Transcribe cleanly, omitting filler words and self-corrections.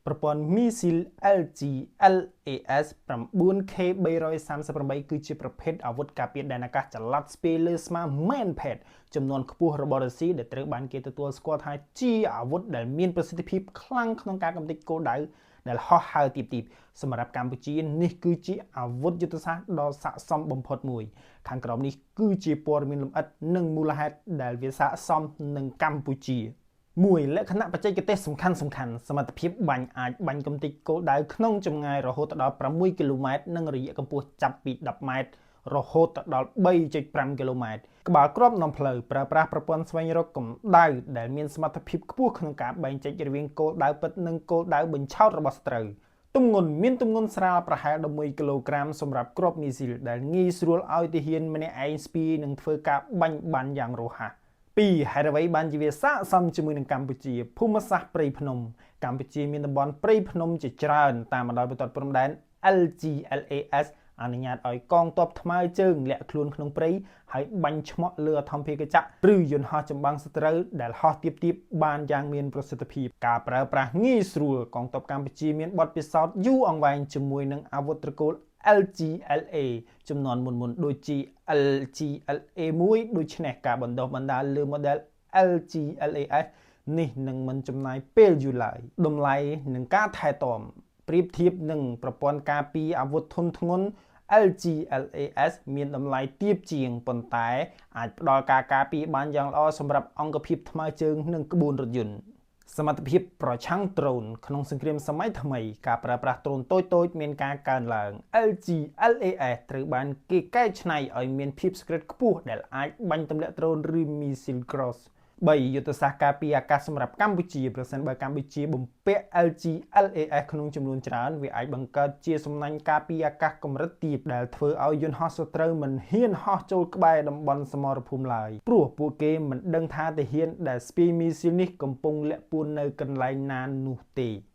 ប្រព័ន្ធមីស៊ីល LGLAS 9K 338គឺជាប្រភេទអាវុធការពារដែនអាកាសចល័តស្ពាយលើស្មា Manpad ចំនួនខ្ពស់របស់រុស្ស៊ីដែលត្រូវបានគេទទួលស្គាល់ថាជាអាវុធដែលមានប្រសិទ្ធភាពខ្លាំងក្នុងការកម្ទេចគោលដៅដែលហោះហើរទាបៗសម្រាប់កម្ពុជានេះគឺជាអាវុធយុទ្ធសាស្ត្រដ៏ស័ក្តិសមបំផុតមួយ ខាងក្រោមនេះគឺជាព័ត៌មានលម្អិតនិងមូលហេតុដែលវាស័ក្តិសមនឹងកម្ពុជា1លក្ខណៈបច្ចេកទេសសំខាន់សំខាន់សមត្ថភាពបាញ់អាចបាញ់កំទេចគោលដៅក្នុងចម្ងាយរហូតដល់6គីឡូម៉ែត្រនិងរយៈកម្ពស់ចាប់ពី10ម៉ែត្ររហូតដល់3.5គីឡូម៉ែត្រក្បាលគ្រាប់នាំផ្លូវប្រើប្រាស់ប្រព័ន្ធស្វែងរកកម្ដៅដែលមានសមត្ថភាពខ្ពស់ក្នុងការបែងចែករវាងគោលដៅពិតនិងគោលដៅបញ្ឆោតរបស់សត្រូវទម្ងន់មានទម្ងន់ស្រាលប្រហែល11គីឡូក្រាមសម្រាប់គ្រាប់មីស៊ីលដែលងាយស្រួលឲ្យទាហានម្នាក់ឯងស្ពាយនិងធ្វើការបាញ់បានយ៉ាងរហ័ស2ហេតុអ្វីបានជាវាស័ក្តិសមជាមួយនឹងកម្ពុជាភូមិសាស្ត្រព្រៃភ្នំកម្ពុជាមានតំបន់ព្រៃភ្នំជាច្រើនតាមបណ្ដោយបន្ទាត់ព្រំដែន LGLAS អនុញ្ញាតឲ្យកងទ័ពថ្មើរជើងលាក់ខ្លួនក្នុងព្រៃហើយបាញ់ឆ្មក់លើអធម្ភាគចក្រឬយន្តហោះចម្បាំងសត្រូវដែលហោះទាបៗបានយ៉ាងមានប្រសិទ្ធភាពការប្រើប្រាស់ងាយស្រួលកងទ័ពកម្ពុជាមានបទពិសោធន៍យូរអង្វែងជាមួយនឹងអាវុធត្រកូល LGLA ចំនួនមុនមុនដូចជា LGLA 1ដូច្នេះការបណ្ដុះបណ្ដាលលើ model LGLAS នេះនឹងមិនចំណាយពេលយូរឡើយតម្លៃនិងការថែទាំប្រៀបធៀបនឹងប្រព័ន្ធការពារអាវុធធុនធ្ងន់ LGLAS មានតម្លៃទាបជាងប៉ុន្តែអាចផ្ដល់ការការពារបានយ៉ាងល្អសម្រាប់អង្គភាពថ្មើរជើងនិងក្បួនរថយន្តសមត្ថភាពប្រឆាំងដ្រូនក្នុងសង្គ្រាមសម័យថ្មីការប្រើប្រាស់ដ្រូនតូចៗមានការកើនឡើង LGLAS ត្រូវបានគេកែច្នៃឲ្យមានភាពសុក្រឹតខ្ពស់ដែលអាចបាញ់ទម្លាក់ដ្រូនឬមីស៊ីល cruise 3យុទ្ធសាស្ត្រការពារអាកាសសម្រាប់កម្ពុជាប្រសិនបើកម្ពុជាបំពាក់ LGLAS ក្នុងចំនួនច្រើនវាអាចបង្កើតជាសំណាញ់ការពារអាកាសកម្រិតទាបដែលធ្វើឲ្យយន្តហោះសត្រូវមិនហ៊ានហោះចូលក្បែរតំបន់សមរភូមិឡើយព្រោះពួកគេមិនដឹងថាទាហានដែលស្ពាយមីស៊ីលនេះកំពុងលាក់ពួននៅកន្លែងណានោះទេ។